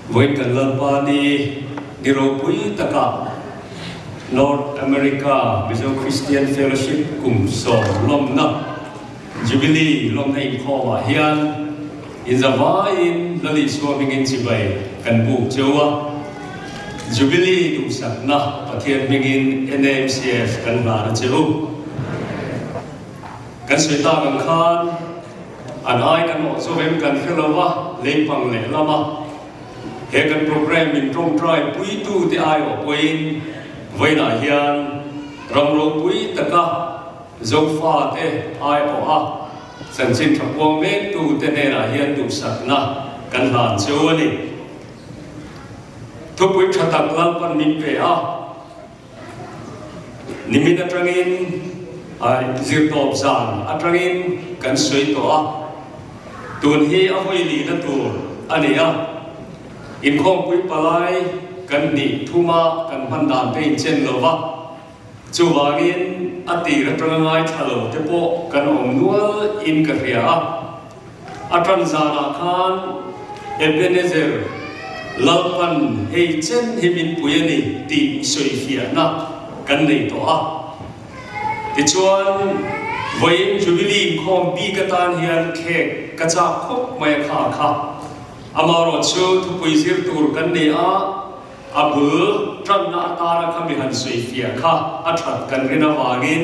Vawiin kan Lalpa ni ni ropui takah North America Mizo Christian Fellowship kum 10 lawmna Jubilee lawmna inkhawmah hian inzavaiin Lal Isua hmingin chibai kan buk cheu a. Jubilee duhsakna Pathian hmingin NAMCF kan hlan a che u. Kan sawi tak ang khan an ai kan awh zawk em kan hre lo va, leipang leh lama he kan programme min tawngtai puitu te aiawh pawhin vawiinah hian ram ropui taka Zofa te aiawh a chanchin tha puang mektu te hnenah hian duhsakna kan hlan cheu a ni. Thupui tha tak Lalpan min pe a. Nimin atangin zirtawp zan atangin kan sawi tawh a, tun hi a hawi lihna tur a ni a. Inkhawmpui palai kan nih thuma kan hman dan te inchen lo va, chuvangin a tir atanga ngaithla lo te pawh kan awm nual in ka hria a. A ṭan zanah khan Ebenezer, Lalpan hei chen hi min pui a ni tih sawifiahna kan nei tawh a. Tichuan, vawiin Jubilee inkhawm bik atan hian khek ka chak khawp mai a kha kha. Amaherawhchu thupui zir tur kan nei a, a bul ṭanna atana kha mi han sawifiah kha a ṭhat kan rin avangin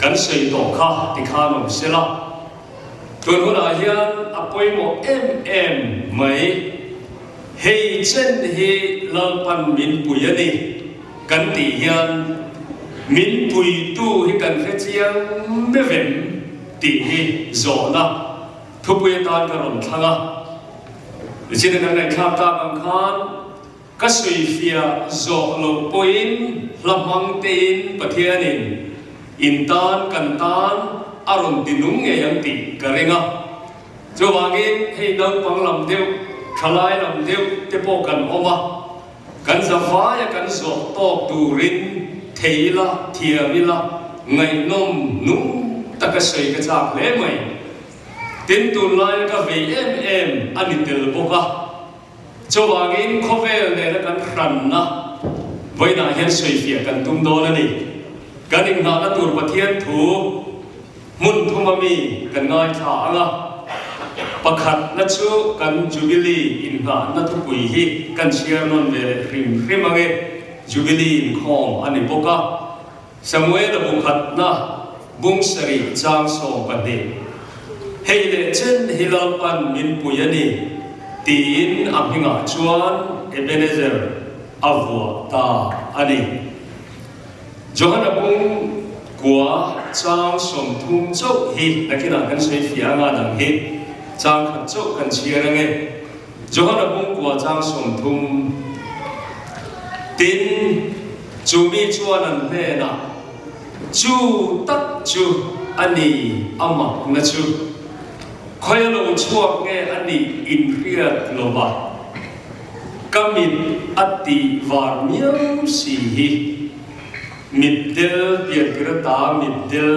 kan sawi tawh kha tikhan awm sela. Tun hunah hian a pawimawh em em mai. Hei chen hi Lalpan min pui a ni kan tih hian min puitu hi kan hre chiang mevem tih hi zawhna thupui atan ka rawn thlang a. Nichina kan ngaihthlak tak ang khan Ka sawifiah zawh loh pawhin hla hmang tein Pathianin in tan kan tan a rawn ti nung ngei ang tih ka ring a. Chuvangin hei naupang lam deuh, thalai lam deuh te pawh kan awm a, kan zavaia kan zawh tawk turin thei ila, thiam ila, ngaihnawm nung taka sawi ka chak hle mai. Tin, tunlaia ka vei em em a ni tel bawk a. Chuvangin khawvel nena kan hranna vawiinah hian sawifiah kan tum dawn a ni. Kan inngahna tur Pathian thu hmun thuma mi kan ngaithla ang a, pakhatna chu kan Jubilee inngahna thupui hi kan chhiar nawn ve leh hrim hrim ang e, Jubilee inkhawm a ni bawk a. Samuela bu khatna bung sarih chang 12, Hei leh chen hi Lalpan min pui a ni, tiin a hmingah chuan Ebenezer a vuah ta a ni. Johana bung kua chang 30 chauh hi nakinah kan sawi fiah anga dang hi chang khat chauh kan chhiar ange. Johana bung kua chang 30, Tin, chu mi chuan an hnenah, Chu tak chu a ni a makna chu, khawi a lo chhuak nge a nih inhriat lo va, ka mit a tih var miau si hi, mitdel piantir ata mitdel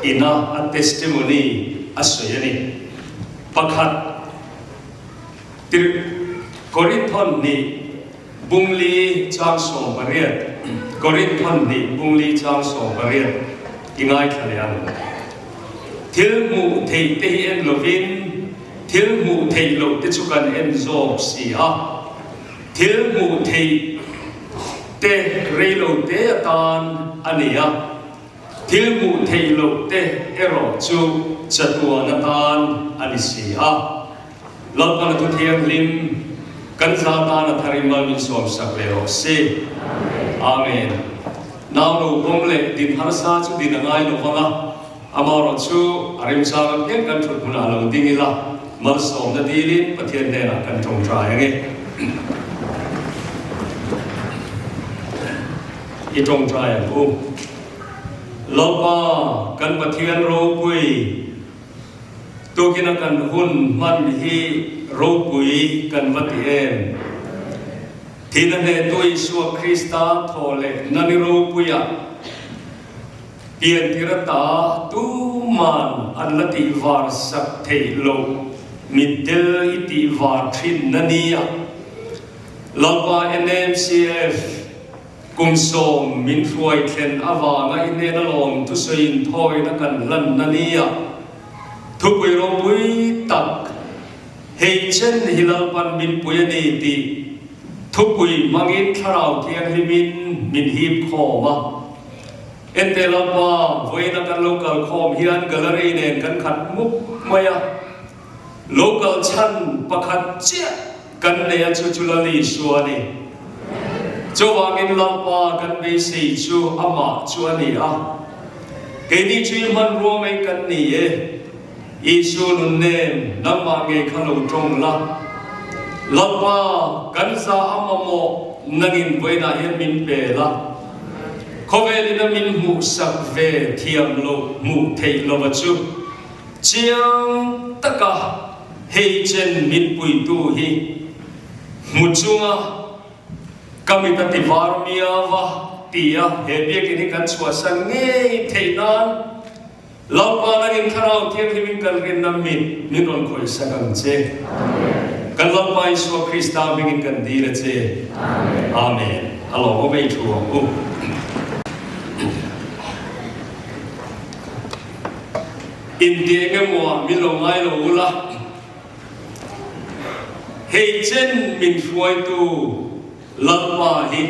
ina a testimony a sawi a ni. Pakhat, Tirh Korinthon hnih bung li chang 18, Korinthon hnih bung li chang 18 i ngaithla leh ang. Thil hmuh theih te hi en lovin thil hmuh theih loh te chu kan en zawk si a. Thil hmuh theih te rei lo te atan a ni a. Thil hmuh theih loh te erawh chu chatuan atan a ni si a. Lalpan a thu thianghlim kan za tan a thar in mal min sawm sak leh rawh se. Amen. Nau lo pawm leh din harsa chu din a ngai lo vang a, amaherawh chu a remchang apiang kan thut hmunah lo ding ila, malsawmna dilin Pathian hnenah kan tawngtai ange. I tawngtai ang u. Lalpa kan Pathian ropui tukina kan hun hman hi ropui kan va ti em? Thihna hnehtu Isua Krista thaw leh na ni ropuiah piantir ata tuman an la tih var sak theih loh. Mitdel i tih var thin na nia. Lalpa NMCF kum sawm min hruai thlen avanga i hnen alawm thusawiin thawina kan hlan na nia. Thupui ropui tak hei chen hi Lalpan min pui a ni tih thupui hmangin Thlarau Thianghlimin min hip khawm a. Ente Lalpa, vawiina kan lo kal khawm hian gallery nen kan khat mup mai a. Lo kal chhan pakhat chiah kan nei a chu chu Lal Isua a ni. Chuvangin Lalpa kan beisei chu amah chu a ni a. Keini chu i hmanrua mai kan ni e. Isu nun nen nangmah ngei kha lo tawng la. Lalpa, kan za a mamawh nangin vawiinah hian min pe la. Khawvelin a min hmuhsak ve thiam lo hmuh theih lova chu chiang taka hei chen min puitu hi hmu chunga ka mit a ti var miau a tia he biakinn hi kan chhuahsan ngei theih nan Lalpa nangin Thlarau Thianghlimin kan rinna mit min rawn khawihsak ang che. Kan Lalpa Isua Krista hmingin kan dil a che. Amen. A lawmawm ei thu ang u. Inti eng emaw ah min lo ngai lo ula, hei chen min hruaitu Lalpa hi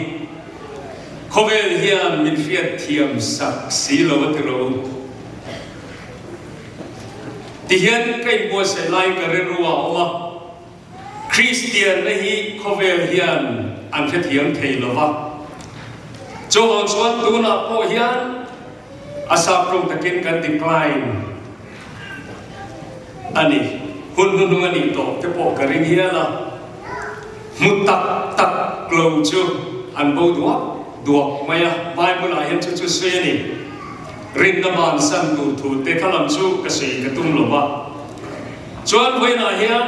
khawvel hian min hriat thiam sak si lo a ti ro. Tihian ka inbuatsaih lai ka rilru ah awm a, Kristianna hi khawvel hian an hrethiam thei lo va. Chuvang chuan tunah pawh hian a sap tawng takin kan decline a ni. Hun hnuhnung a nih tawh te pawh ka ring hial a. Hmu tak tak lo chu an bo duak duak mai a, Bible ah hian chu chu sawi a ni. Rinna bansan tur thu te kha lam chu ka sawi ka tum lo va. Chuan vawiinah hian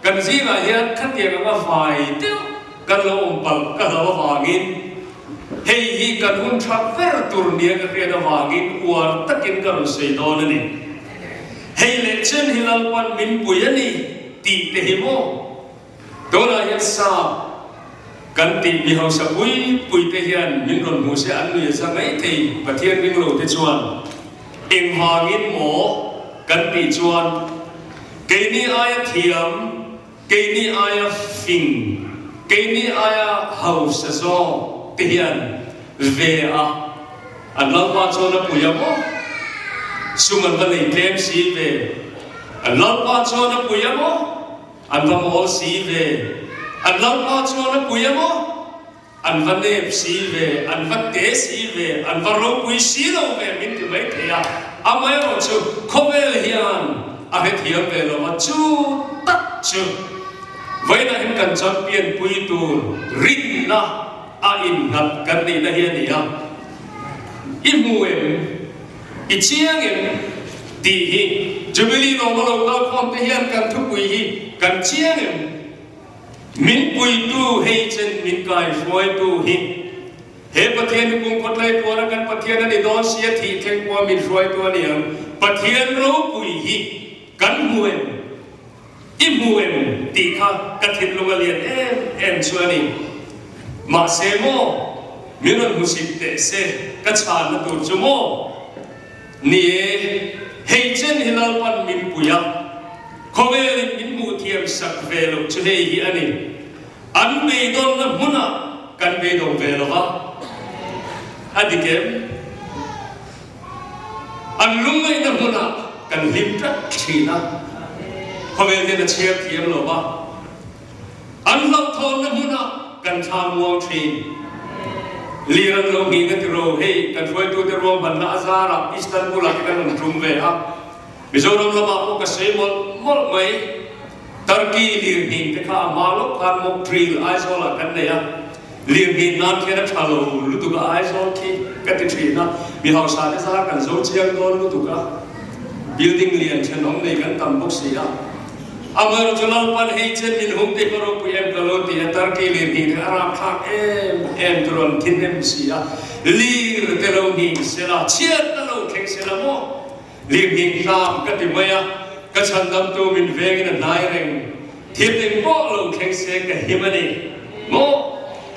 kan zingah hian khatiang anga vai deuh kan lo awm palh ka hlo avangin hei hi kan hun tha ber tur nia ka hriat avangin uar takin ka rawn sawi dawn a ni. Hei leh chen hi Lalpan min pui a ni tih te hi maw? Tunah hian sap kan tih mi hausa pui pui te hian min rawn hmu se an nui a za mai thei Pathian ring lo te chuan engvangin maw kan tih chuan keini aia thiam, keini aia fing, keini aia hausa zawk te hian ve a an Lalpa chuan a pui a maw? Sum an va nei tlem si ve an Lalpa chuan a pui a maw? An va mawl si ve. An Lalpa chuan a pui a maw? An va nep si ve, an va te si ve, an va ropui si lo ve min ti mai thei a. Amaherawh chu khawvel hian a hrethiam ve lo a, chu tak chu vawiinah hian kan champion pui tur rinna a innghat kan nihna hi a ni a. I hmu em? I chiang em? Tih hi Jubilee lawma lo kal khawm te hian kan thupui hi kan chiang em? Min puitu hei chen min kaihruaitu hi he Pathian hi kum khawtlai tuara kan Pathian a ni dawn sia thih thleng pawha min hruaitu a ni ang. Pathian ropui hi kan hmu em? I hmu em? Tih kha ka thinlung a lian em em chu a ni. Mahse maw, min rawn hmusit teh se ka chhanna tur chu maw? Ni e, hei chen hi Lalpan min pui a, khawvelin min hmuh thiam sak ve loh chu hei hi a ni. An beidawnna hmunah kan beidawng ve lo va, a dik em? An lungngaihna hmunah kan hlim tlat thin a, khawvel hian a chhiar thiam lo va, an hlauhthawnna hmunah kan thla muang thin. Lir an lo nghing a ti ro, hei kan hruaitute ruahmanna a zarah Istanbul-ah te kan rawn tum ve a, Mizoram lamah pawh ka sawi mawlh mawlh mai. Turkey lirnghing te kha a hma lawk khan mock drill Aizawl-ah kan nei a, lirnghing nan khian a tha lo lutuk a Aizawl khi ka ti thin a, mi hausa te zar kan zo chiang dawn lutuk a, building lian thenawm nei kan tam bawk si a. Amaherawhchu chu Lalpan hei chen min hung tih ka ropui em ka lo ti a, Turkey lirnghing te a rapthlak em em tur an thin em si a, lir te lo nghing sela, chhiatna lo thleng sela maw? Lirnghing hlam ka ti mai a. Ka chhandamtu min vengin a hnai reng. Thil eng pawh lo thleng se ka him a ni. Maw?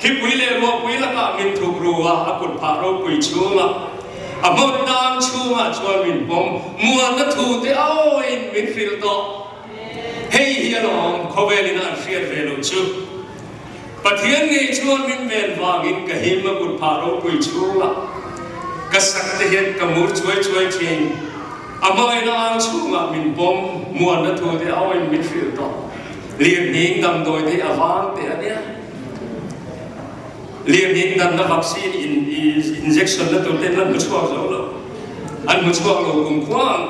Thlipui leh ruahpui lakah min thuk ru a, a kut phah ropui chhungah, a hmawt tang chhungah chuan min pawm. Muanna thu te awiin min hrilh tawh. Hei hi alawm khawvelin a an hriat ve loh chu. Pathian ngei chuan min ven vangin ka him a kut phah ropui chhungah ka sak te hian ka mur chuai chuai thin. A hmangaihna ang chhungah min pawm muanna thu te awiin min hrilh tawh. Lirnghing damdawi te hi a vang teh a nia. Lirnghing danna vaccine in injection na tur te an la hmu chhuak zo lo. An hmu chhuak lo kum khua ang.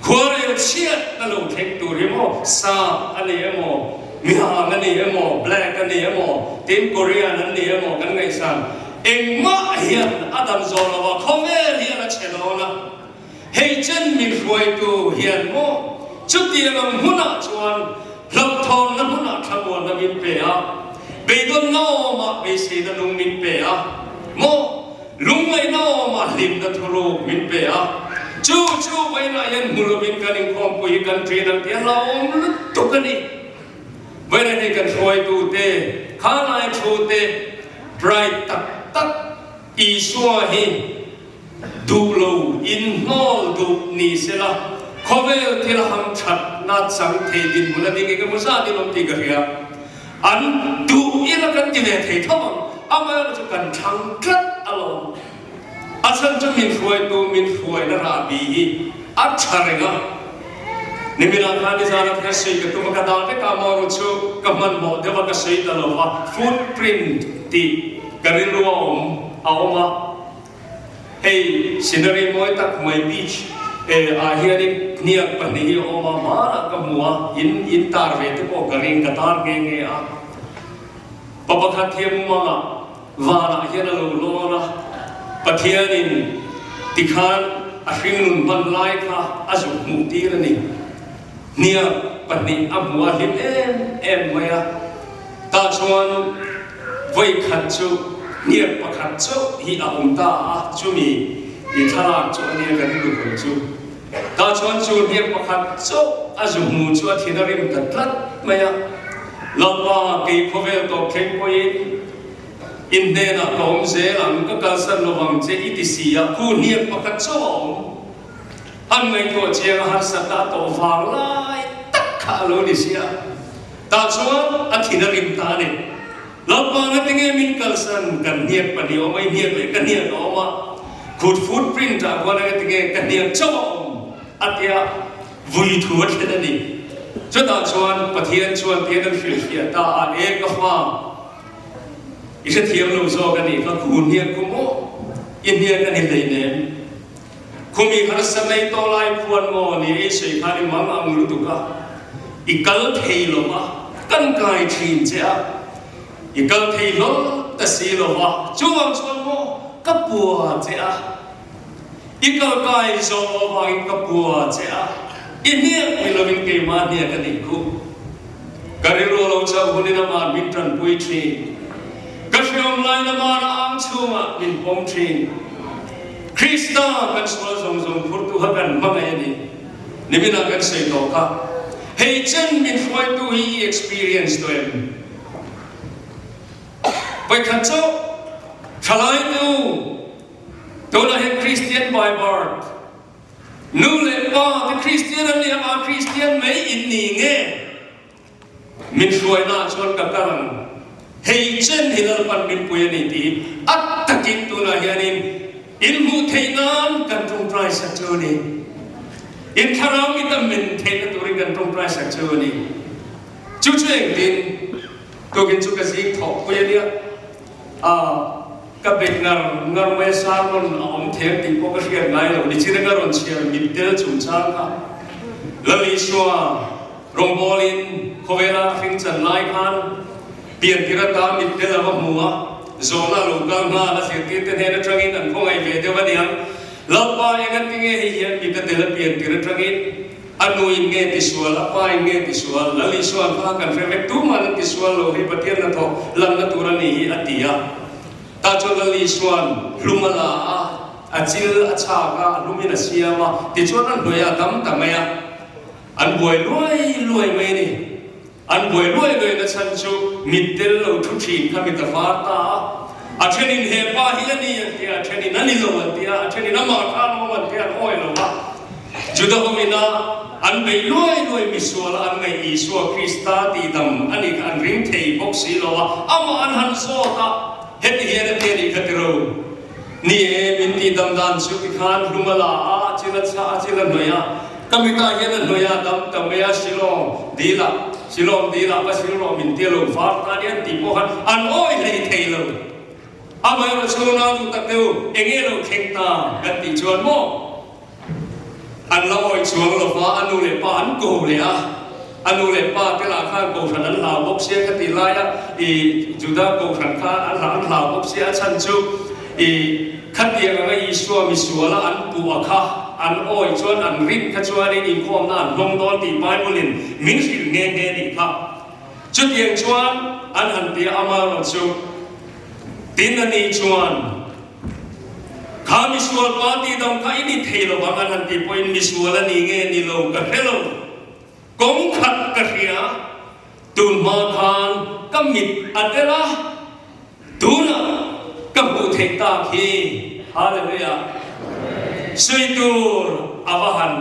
Khuarel chhiat na lo thleng tur hi maw sap a ni emaw, mihang a ni emaw, black a ni emaw, tin Korean an ni emaw kan ngaihsan engmah hian a dam zawh lo a, khawvel hi a la chhe dawn a. Hei chen min hruaitu hian maw chutiang ang hmunah chuan hlauhthawnna hmunah thlamuanna min pe a, beidawnna awmah beiseina nung min pe a maw Lungngaihna awmah hlimna thuruk min pe a, chu chu vawiinah hian hmu lovin kan inkhawmpui hi kan ṭin ang tih a hlauhawm lutuk a ni. Vawiinah hei kan hruaitute, khanglai thute, pride tak tak Isua hi duh lo in hnawl duh ni sela, khawvel thil hamṭhatna chang thei dinhmun a ding engemaw zat in awm tih ka hria. An duh ila kan ti ve thei tho ang, amaherawh chu kan thlang tlat alawm. A chhan chu min hruaitu min hruaina rahbi hi a tha reng a. Niminah khan nizana kha sawi ka tum a, ka dah vek a, amaherawh chu ka hmanhmawh deuh a, ka sawi ta lo va, footprint tih ka rilru a awm a awm a. Hei scenery mawi tak mai beach ah hianin hniak pahnih hi a awm a, hmanah ka hmu a, in in tar ve te pawh ka ring, ka tar nghe nghe a. Pa pakhat hi a mumangah vanah hian a lo lawn a, Pathianin tikhan a hringnun hman lai kha a zuk hmuh tir a ni. Hniak pahnih a hmu a hlim em em mai a, tah chuan vawi khat chu hniak pakhat chauh hi a awm ta a, chumi i thlalak chu a nia ka rilru hawi chu. Tah chuan chu hniak pakhat chauh a zu hmu chu a thin a rim ta tlat mai a, Lalpa kei khawvel tawp thleng pawhin in hnenah ka awm zel ang, ka kalsan lovang che i ti si a, khu hniak pakhat chauh a awm. An ngaihtuah chiang a harsatna a tawh vang lai tak kha a lo ni sia. Tah chuan a thin a rim ta a ni. Lalpa ngatinge min kalsan kan hniak pahnih awm a, i hniak leh ka hniak a awm a, khut footprint ah khuan ngatinge ka hniak chauh a awm a tia vui thu a thlen a ni. Chutah chuan Pathian chuan tian an hrilhfiah ta a, E ka fa, i hrethiam lo zawk a nih kha, khu hniak khu maw i hniak a ni hleinem. Khumi harsa nei tawh lai khuan maw ni ei sawi khan i mang ang lutuk a, i kal thei lo va, kan kai thin che a, i kal thei hlawl ta si lo va, chuvang chuan maw ka pua che a, i kal kai zawh lo avangin ka pua che a, i hniak ni lovin keimah hniak a nih khuh. Ka rilru lo chauh hunin amah min tanpui thin. Ka hriam lai lamah a ang chhungah min pawm thin. Krista kan sual zawng zawng phurtu kha kan hmangaih a ni. Niminah kan sawi tawh kha. Hei chen min hruaitu hi i experience tawh em? Vawikhat chauh thalaitu tunah hian Christian by birth, Nu leh pa te Kristian an nih avang Kristian mai in ni nge? Min hruaina ah chuan ka kal ang. Hei chen hi Lalpan min pui a ni tih a takin tunah hianin in hmuh theih nan kan tawngtai sak chu a ni. In thlarau mit a men theihna turin kan tawngtai sak chu a ni. Chu chu engtin? Tukin chu ka zing thawhpui a nia. A, ka bet ngar ngar mai a, sermon a awm theng tih pawh ka hriat ngai lo. Nichina ka rawn chhiar mittel chungchang kha Lal Isua rawngbawlin khawvela a hring chan lai khan piantir ata mittel a va hmu a, zawhna a lo kal nghal a, zirtirte hnen atangin an khawngaih ve deuh a niang. Lalpa engatinge hei hian mit a tel a piantir atangin? A nu in nge tisual, a pa in nge tisual, Lal Isuan kha kan hre vek, tuman an tisual lo hei Pathian hnathawk lanna tur a ni hi a ti a. Tah chuan Lal Isuan hlum a la a, a chil a chhak a, a hlumin a siam a, tichuan a hnuaiah a dam ta mai a. An buai luai luai mai a ni. An buai luai luai na chhan chu mit tel lo thu thin kha mit a var ta a. A thenin he pa hi a ni an ti a, a thenin a ni lo an ti a, a thenin amah kha an awm an ti a, an awi lo a. Juda ho ina an beih luai luai misual a an ngaih Isua Krista tihdam a nih kha an ring thei bawk si lo a, amah an han zawt a, heti hian a ti a nih kha tiro. Ni e, min tihdam dan chu tikhan hlum a la a, a chil a chhah a, chil a hnawih a, ka mitah hian a hnawih a, dam ta mai a, Shillong dilah, Shillong dilah va sil rawh min tia lo var ta nia an tih pawh khan an awi hlei thei lo. Amaherawh chu nau duh tak deuh, eng nge lo thleng ta kan tih chuan maw? An la awi chuang lo va, a nu leh pa an ko leh a. A nu leh pa te lah khan kohhran an hlau bawk sia ka tih laia i Juda kohhran kha an hlau an hlau bawk sia a chhan chu i khatiang anga Isua misuala an puh a kha an awi chuan an rin kha chuanin inkhawmna an hlawng dawn tih Bible in min hrilh nghe nghe nih kha. Chutiang chuan an han ti a, amaherawhchu tin a nih chuan Kha misual pa tih dang kha i ni thei lo vang an han tih pawhin misual a ni nge ni lo ka hre lo. Kawng khat ka hria, tun hma khan ka mit a tel a, tunah ka hmuh theih tak hi. Hallelujah! Sawi tur a va han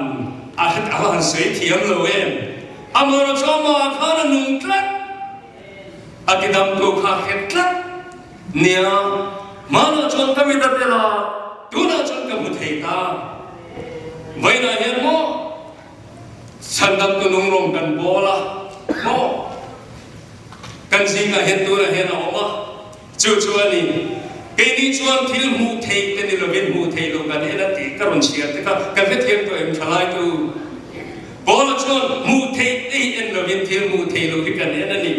a va han sawi thiam lo em? Amaherawh chu amah khan a nung tlat. A ti damtu kha hre tlat nia, hmanah chuan ka mit a tel a, tunah chuan ka hmu thei ta. Vawiinah hian maw chhandamtu nungrawng kan bawl a, maw kan zingah hian tunah hian a awm a, chu chu a ni. Keini chuan thil hmuh theih te ni lovin hmuh theih loh kan en a tih ka rawn chhiar te kha kan hrethiam tawh em thalaitu? Paula chuan hmuh theih te hi en lovin thil hmuh theih loh hi kan en a ni.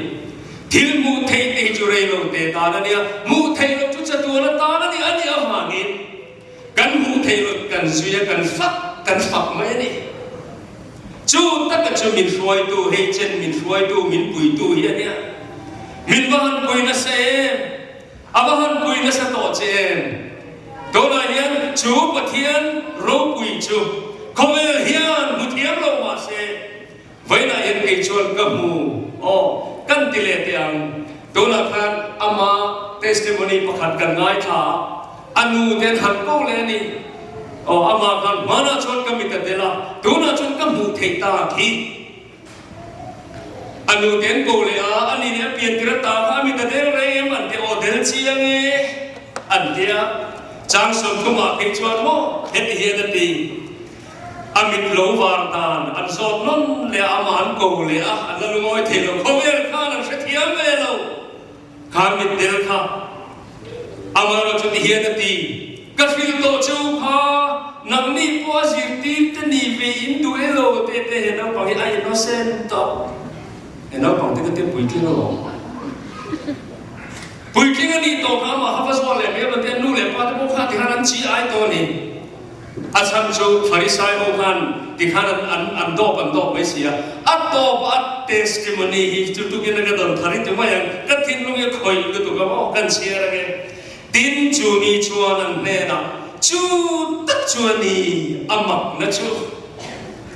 Thil hmuh theih te hi chu rei lo te tan a nia, hmuh theih loh chu chatuan atan a ni a nih avangin kan hmuh theih loh kan zui a, kan fak kan fak mai a ni. Chu taka chu min hruaitu, hei chen min hruaitu, min puitu hi a nia. Min va han pui nasa em? A va han pui nasa tawh che em? Tunah hian chu Pathian ropui chu khawvel hian hmu thiam lo mah se, vawiinah hian kei chuan ka hmu aw, kan ti leh teh ang. Tunah khan ama testimony pakhat kan ngaithla a, a nu te an han ko leh a ni. Aw, amah khan hmanah chuan ka mit a tel a, tunah chuan ka hmuh theih tak hi. A nu te an ko leh a, a ni leh a pian tir a ta kha a mit a del reng em an ti aw del chiang e an ti a, chang 30 ah phei chuan maw heti hian a ti, a mit lo var dan an zawt nawn leh a, amah an ko leh a, an la lungawi thei lo, khawvel khan an hrethiam ve lo. Kha mitdel kha amaherawh chu ti hian a ti, Ka hrilh tawh che u kha, nangni pawh a zirtir te ni ve in duh e lo te te he naupang hi a innocent tawh. He naupang te ka tia puitling alawm. Puitling a nih tawh kha amah kha va zawh leh mai lo te a nu leh pa te pawh kha tikhan an chi ai tawh a ni. A chhan chu Pharisai ho khan tikhan an an an dawp an dawp mai si a, a tawp a testimony hi chu tukin a ka dawn thar i ti mai ang, ka thinlung hi a khawih lutuk a maw kan chhiar ange. Tin chu mi chuan an hnenah chu tak chu a ni a makna chu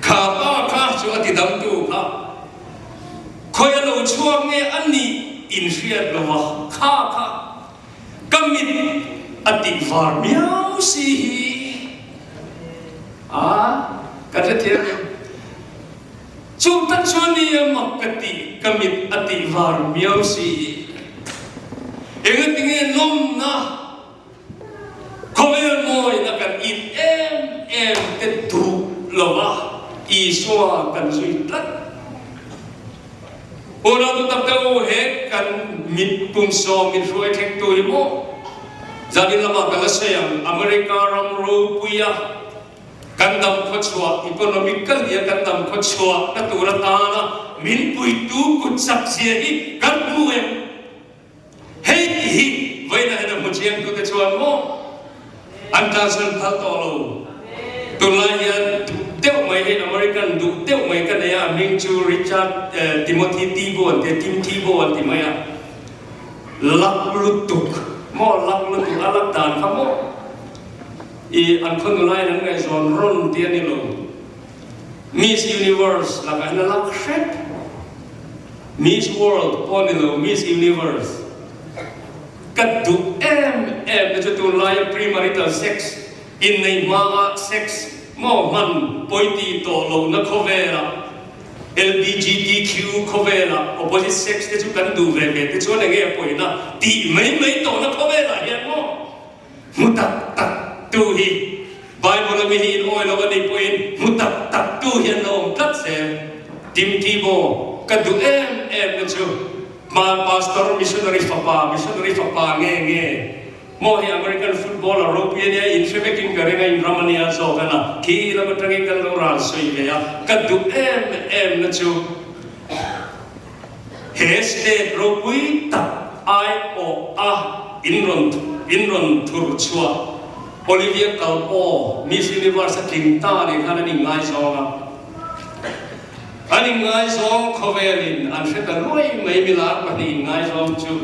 kha pa kha chu a ti damtu kha khawi a lo chhuak nge a nih inhriat lo a kha kha Ka mit a tih var miau si hi a ka hrethiam em? Chu tak chu a ni a mak ka tih, ka mit a tih var miau si hi. Engatinge nawmna khawvel mawina kan it em em te duh lova Isua kan zui tlat. Unau tu tak te u he kan mit kum 70 hruai thleng tu hi maw zanin lamah ka la sawi ang America ram ropui a kan dam khawchhuah economic ka nia kan dam khawchhuah na tur atana min puitu kut chak zia hi kan hmu em hei tih hi vawiinah hian a hmu chiang tute chuan maw An tlansan phal tawh lo. Tunlai hian duh deuh mai hi American duh deuh mai ka nei a, a hming chu Richard Timothy Tebow an ti a, Tim Tebow an ti mai a. Luck lutuk maw, luck lutuk a luck dan kha maw i an khaw nulaiin an ngaihzawn rawn ti a ni lo. Miss Universe lakah hian a lak hrep. Miss World pawh ni lo, Miss Universe. Ka duh em em te chu tunlaia premarital sex, inneih hmaa sex maw hman pawi tih tawh lohna khawvelah, LBGTQ khawvelah opposite sex te chu kan duh ve ve te chuan enge a pawina tih mai mai tawhna khawvelah hian maw hmu tak tak tu hi Bible a mi hi in awi lo a nih pawhin hmu tak tak tu hi an lo awm tlat zel. Tim Tebow ka duh em em na chu hma pastor missionary fapa missionary fapa nge nge Maw hi American footballer ropui a nia, in hre vekin ka ring a, in ram a nia zawk a na, khi lam atangin kan lo ral sawi ve a, ka duh em em na chu he state ropui tak aiawh a in rawn in rawn thur chhuah Olivia Culpo Miss Universe a tling ta nen khan an inngaizawng a, an inngaizawng khawvelin an hre ta luai mai milar pahnih inngaizawng chu.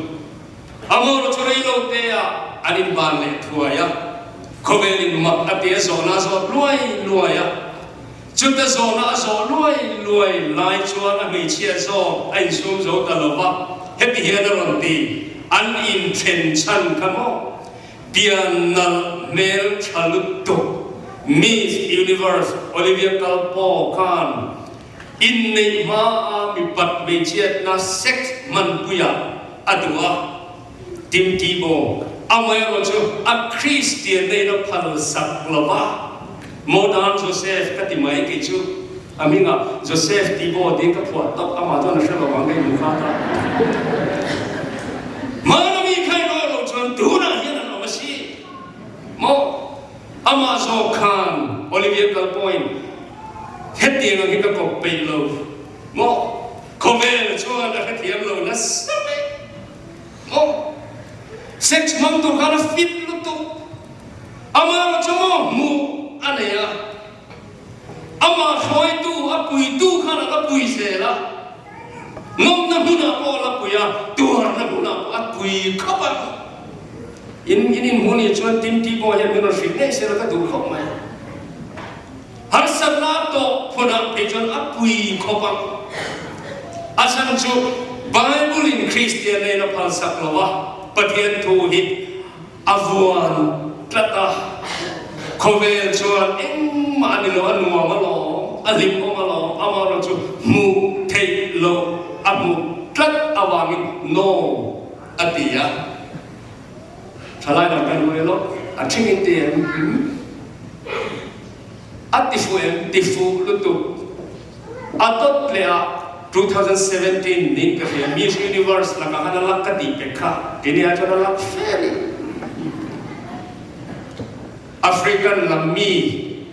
A mawr chu rei lo te ah an in ban leh thuai a, khawvel in mak a ti a zawhna a zawt luai luai a. Chuta zawhna a zawh luai luai lai chuan a hmeichhia zawk a insum zo ta lo va, heti hian a rawn ti, An inthen chhan kha maw? Pian nalh hmel tha lutuk Miss Universe Olivia Culpo khan Inneih hmaa mipat hmeichhiatna sex hmanpuiah a duh a, Tim Tebow, amaherawh chu a Kristianna in a phal sak lo va, Modern Joseph ka ti mai kei chu a hmingah Joseph Tebow tiin ka phuah tawp, amah chuan a hre lo vang ka inhmu kha ta. Hmana mi kha in awh loh chuan tunah hian an awm a si maw? Amah zawk khan Olivia Culpo-in hetiang ang hi ka kawp peih lo maw? Khawvel chuan a hrethiam lo nasa mai maw? Sex hmang tur khan a fit lutuk. Amah erawh chu maw hmuh a nei a, amah hruaitu a puitu khan a la pui zel a, nawmna hmunah pawh a la pui a, tuarna hmunah pawh a pui khawp a. In in inhmuh nih chuan Tim Tebow hian min rawn hrilh ngei sela ka duh khawp mai. Harsatna a tawh phunah phei chuan a pui khawp ang. A chhan chu Bible in Kristian nen a phalsak lo a, Pathian thu hi a vuan tlat a. Khawvel chuan engmah a ni lo, a nuam alawm, a hlimawm alawm, amaherawhchu hmuh theih loh a hmuh tlat avangin no a ti a. Thalai lam kan hawi lo, a thing in ti em? A ti fuh em? Ti fuh lutuk. A dawt leh ah 2017 nin ka hria, Miss Universe lakah khan a lak ka tih pek kha, tini ah chuan a lak fe a ni. African lam mi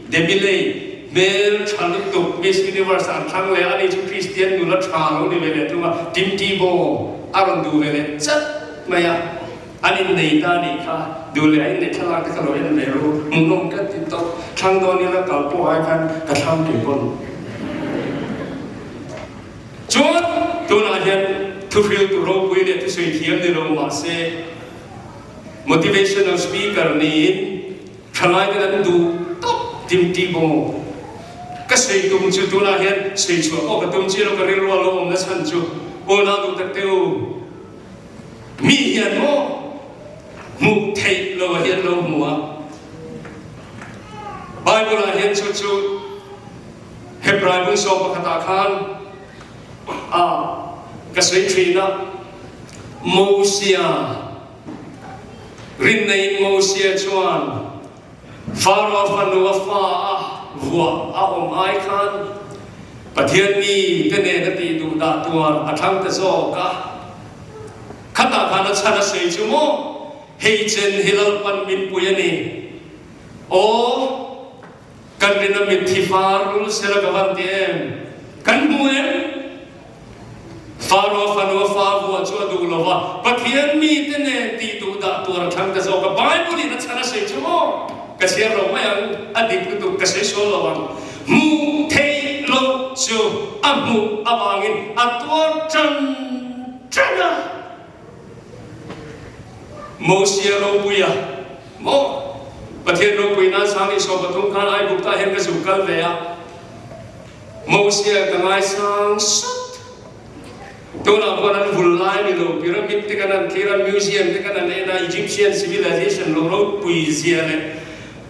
Demi-Leigh hmel tha lutuk Miss Universe ah an thlang leh a, ani chu Kristian nula tha lo ni ve leh thung a, Tim Tebow a rawn duh ve leh chat mai a, an innei ta anih kha, duh leh a inneih thlalak te kha lo en ve ru, hmuhnawm ka ti tawp, thlang dawn ila kal pawh ai khan ka thlang kei pawn. Chuan tunah hian thuhriltu ropui leh thusawi thiam ni lo mahse, Motivational speaker niin thalai ten an duh tawp Tim Tebow. Ka sawi tum chu tunah hian sawi chhuah pawh ka tum chiah lo, ka rilru a lo awm na chhan chu unau duh tak te u, mi hian maw hmuh theih lo ah hian lo hmu a, Bible ah hian chu chu Hebrai bung sawm pakhat ah khan a ka sawi thin a, Mosia rinneiin Mosia chuan Pharaoh fanu a fa a vuah a awm ai khan Pathian mi te nen a tih duh dah tuar a thlang ta zawk a. Khatah khan a chhan a sawi chu maw, Hei chen hi Lalpan min pui a ni. Aw! Kan rin a mitthi far lul sela ka van ti em? Kan hmu em? Faro fanu a fa vuah chu a duh lo va, Pathian mite nen tih duh dah tur a thlang ta zawk a. Bible in a chhan a sawi chu maw? Ka chhiar lo mai ang, a dik lutuk, ka sawi sual lo ang. Hmuh theih loh chu a hmuh avangin a tuar tan tan a. Mosia ropuia maw? Pathian ropui nan 2013 khan Aigupta hian ka zuk kal ve a. Mosia ka ngaisang sawt. Tunah pawh an vul lai ni lo, pyramid te kan han thlir a, museum te kan han en a, Egyptian civilization lo ropui zia leh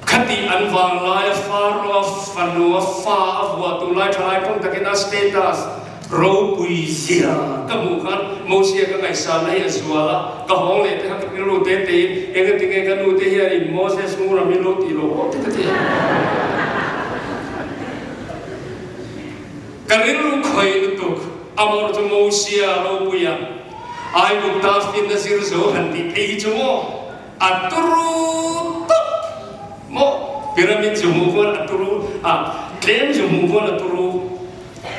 khati an vang laia Pharaoh a fanu a fa a vuah tu lai thalai tawng takin a status ropui zia ka hmuh khan Mosia ka ngaihsanna hi a zual a, ka hawng leh te kha ka rilru te tein engatinge ka nu te hianin Moses Ngura min lo tih loh awm te ka ti a. Ka rilru khawih lutuk, amawr chu Mosia ropuia Aigupta finna zir zo han tih phei hi chu maw a turu tawp maw? Pyramid zu hmuh khuan a turu a, tlem zu hmuh khuan a turu.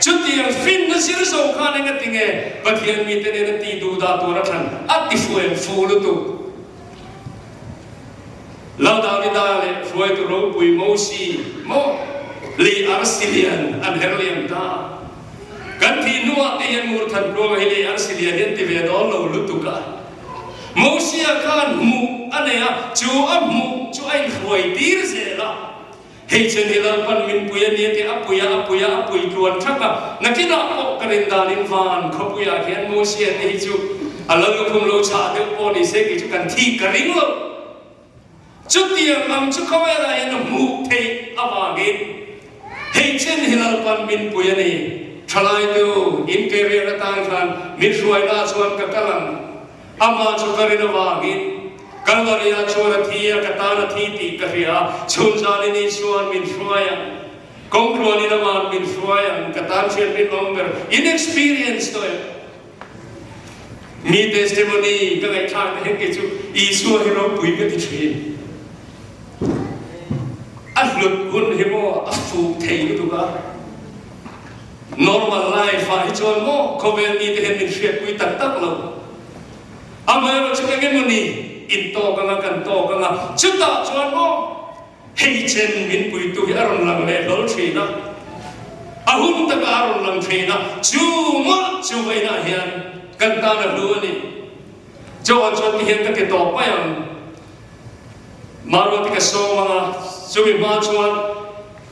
Chutiang finna zir zo khan engatinge Pathian mite nena tih duh dah tur a thlan a ti fuem fu lutuk. Lal Davida leh hruaitu ropui Mosi maw lei arsi lian an her liam ta. Kan thih hnuah te hian Murthan Tluanga hi lei arsi lian hi an ti ve dawn lo lutuk a. Mosia khan hmuh a nei a, chu a hmuh chu a inhruai tir zel a. Hei chen hi Lalpan min pui a nia tih a pui a, a pui a, a pui tluan thak a. Nakinah pawh ka rin danin van khawpuiah hian Mosia te hi chu a lal lukhum lo chhah deuh pawh ni se kei chu kan thik ka ring lo. Chutiang ang chu khawvelah hian a hmuh theih avangin hei chen hi Lalpan min pui a ni. Thalaitu in career atan khan min hruaina chuan ka kal ang. Amah chu ka rin avangin Kalvaria chuan a thi a, ka tan a thi tih ka hria a, chhun zanin Isua'n min hruai ang, kawng tluanin Ama'n min hruai ang, ka tan hriat rinawm ber in experience tawh em? Mi testimony ka ngaihthlak te hian kei chu Isua hi ropui ka ti thin. A hlut hun hi maw a fuh thei lutuk a. Normal life ah hi chuan maw khawvel mite hian min hriatpui tak tak lo. Amaherawh chu eng emaw ni in tawk anga kan tawk anga chutah chuan maw hei chen min puitu hi a rawn lang leh hlawl thin a, a hun takah a rawn lang thin a, chu mawlh chu vawiinah hian kan tan a hlu a ni. Chauhan chuan tihian ka ti tawp mai ang. Maruati ka sawm anga chumi hma chuan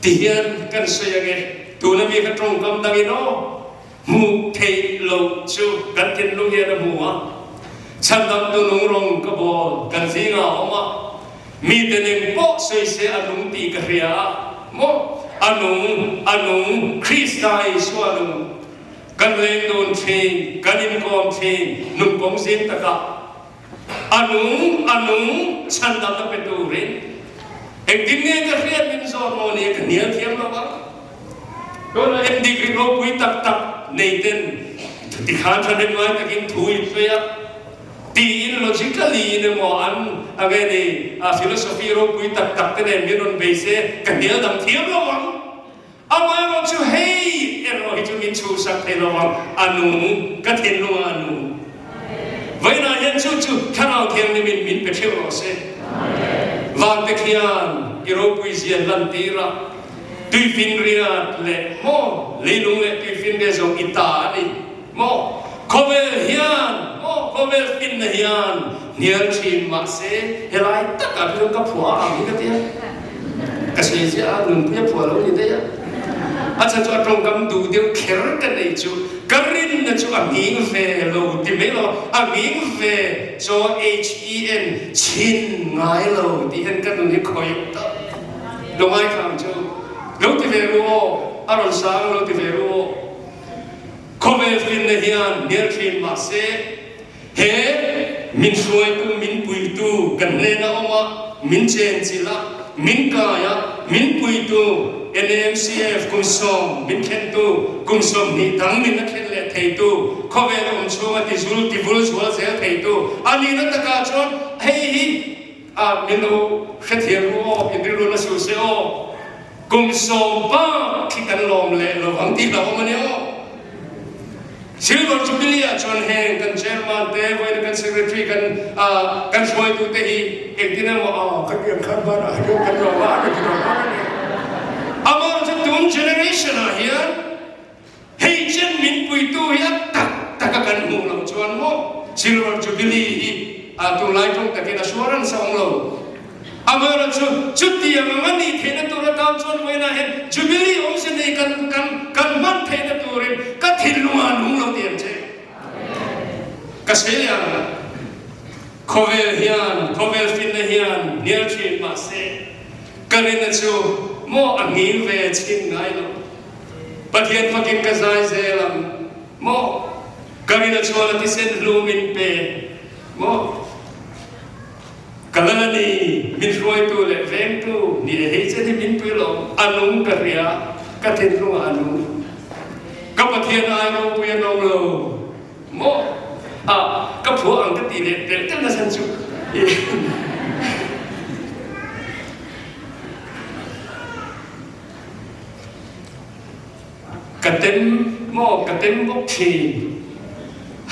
tihian kan sawi ange, tuna mi kha tawngkam dangin aw, hmuh theih loh chu kan thinlung hian a hmu a, chhandamtu nungrawng ka bawl kan zingah a awm a, mite nen pawh sawi se a nung tih ka hria a, maw a nung, a nung, Krista Isua nung, kan leng dun thin, kan inkawm thin, nungkawng zing takah. A nung, a nung, chhandamna pe turin engtin nge ka hriat min zawt maw ni a ka hnial thiam lo ang. Tunah hian degree ropui tak tak nei ten tikhan thahnem ngai takin thu in sawi a, tiin logically in emaw an a nge ni a philosophy ropui tak tak te nen min rawn bei se ka hnial dang thiam lo ang. Amaherawh chu hei erawh hi chu min chhuhsak thei lo ang, a nung, ka thinlungah a nung. Vawiinah hian chu chu Thlarau Thianghlimin min pe theuh rawh se. Vante khian i ropui zian lantir a, tuifinriat leh maw, leilung leh tuifinriat zawng i ta a ni maw? Khawvel hian maw, khawvel finna hian hnial thin mahse helai takah hi chuan ka phuah ang hi ka ti a, ka sawi ziah a, nunpui a phuah lo ni daih a. A chhan chu a tawngkam duh deuh kher ka neih chu ka rinna chu a nghing ve lo ti mai lo a, a nghing ve chaw HEN chhin ngai lo tih hian ka nun hi khawih tak lo ngaithla ang chu. Lo ti ve ru aw, a rawn sang lo ti ve ru aw. Khawvel finna hian hmel thin mah se, he min hruaitu, min puitu kan hnena awm a, min chenchilh a, min kai a, min puitu NAMCF kum sawm min thlentu, kum 20 dang min la thlen leh theitu, khawvel awm chhunga tizul tivul zual zel theitu a nihna takah chuan hei hi a min lo hrethiam ru aw, in rilru na suh se aw. Kum sawm bak khi kan lawm leh lo ang tih hlauhawm a ni aw. Silver Jubilee ah chuan heng kan chairman te, vawiina kan secretary kan kan hruaitu te hi engtin emaw aw ka tiang khan banah hi chuan kan lawm a, an ti lo bak a ni. Amah chu tun generation ah hian Hei chen min puitu hi a tak tak a kan hmuh loh chuan maw Silver Jubilee hi a tunlai tawng takin assurance a awm lo. Amaherawhchu, chutiang ang a nih theihna tur atan chuan vawiinah hian Jubilee awmzia nei kan kan kan hman theihna turin ka thinlungah nung lo ti ang che. Ka sawi leh ang. Khawvel hian, khawvel finna hian hnial thin mahse, ka rinna chu maw a nghing ve chhin ngai lo. Pathian fakin ka zai zel ang maw? Ka rinna chuan a thisen hlu min pe maw? Ka lal a ni, min hruaitu leh vengtu ni e hei chen hi min pui lo, a nung ka hria, ka thinlungah a nung. Ka Pathian ai ropui an awm lo maw? A, ka phuah ang ka ti leh telh telh nasa chu. Ka tem maw, ka tem bawk thin.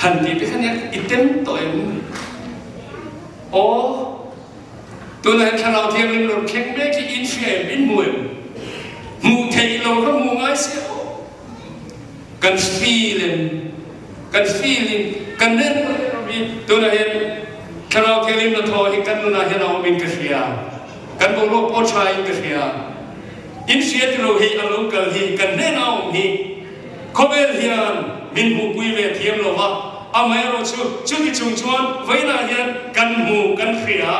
Han tih te kha nia, i tem tawh em? Aw, tunah hian Thlarau Thianghlim rawn thleng mek hi in hria em, in hmu em? Hmuh theih lo kha hmu ngai se aw. Kan feel em? Kan feel in kan nen hi tunah hian Thlarau Thianghlim na thaw hi kan nunah hian a awm in ka hria. Kan boruak pawh tha in ka hria. In hria ti lo hi a lo kal hi kan hnenah a awm hi. Khawvel hian min hmuhpui ve thiam lo va, amaherawhchu chuti chung chuan vawiinah hian kan hmu kan hria.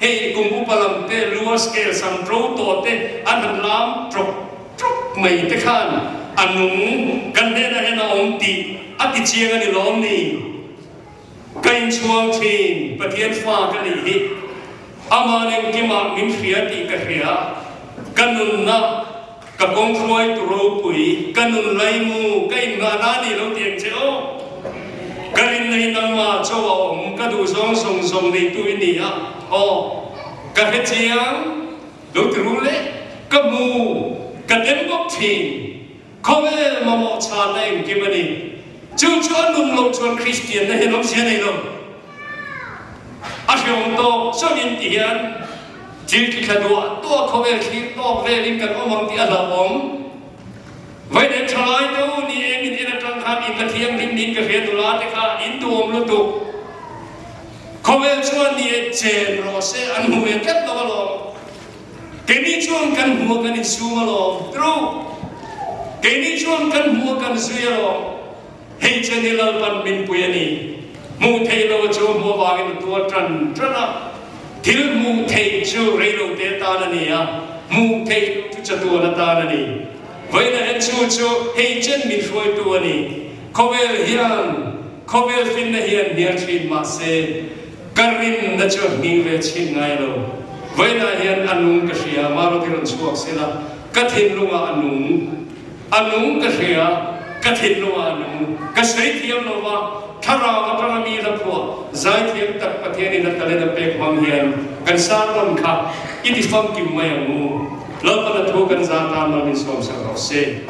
Hei kum upa lam te lua scale sam ṭo tawh te an han lam ṭawk ṭawk mai te khan a nung kan hnenah hian a awm tih a ti chiang a ni lawm ni? Ka inchhuang thin, Pathian fa ka nih hi. Aman engkimah min hria tih ka hria. Ka nunna, ka kawng hruaitu ropui, ka nun laimu, ka inngahna a nih lo ti ang che aw. Ka rinna hi nangmah chaw a awm, ka duh zawng zawng zawng neitu i ni a, aw. Ka hre chiang, lo ti ru le, ka hmu, ka tem bawk thin. Khawvel mamawh chhanna engkim a ni. Chu chu a nun loh chuan Kristianna hian awmzia nei lo. A hreawm tawk chuangin ti hian thil ti thla duah duah khawvel thlir tawk velin kan awm ang tih a hlauhawm. Vawiin thalai te u ni e min en atang khan in la thianghlim niin ka hria nula te kha in duhawm lutuk. Khawvel chuan ni e chen rawh se an hmu ve tlat lo alawm. Keini chuan kan hmu a kan insum alawm. True. Keini chuan kan hmu a kan zui alawm. Hei chen hi Lalpan min pui a ni. Hmuh theih lo chu hmu avangin a tuar tan tan a. Thil hmuh theih chu reilo te tan a ni a, hmuh theih loh chu chatuan atan a ni. Vawiina en chu chu hei chen min hruaitu a ni. Khawvel hian, khawvel finna hian hnial thin mahse, Ka rinna chu a hming ve chhin ngai lo. Vawiinah hian a nung ka hria, Maruti rawn chhuak sela, ka thinlungah a nung. A nung ka hria, ka thinlungah a nung. Ka sawi thiam lo va, thlarau atanga mi la phuah, zaithiam tak Pathianin a talent a pek hmang hian kan sermon kha i ti famkim mai ang u. Lalpan a thu kan zah tan mal min sawmsak rawh se.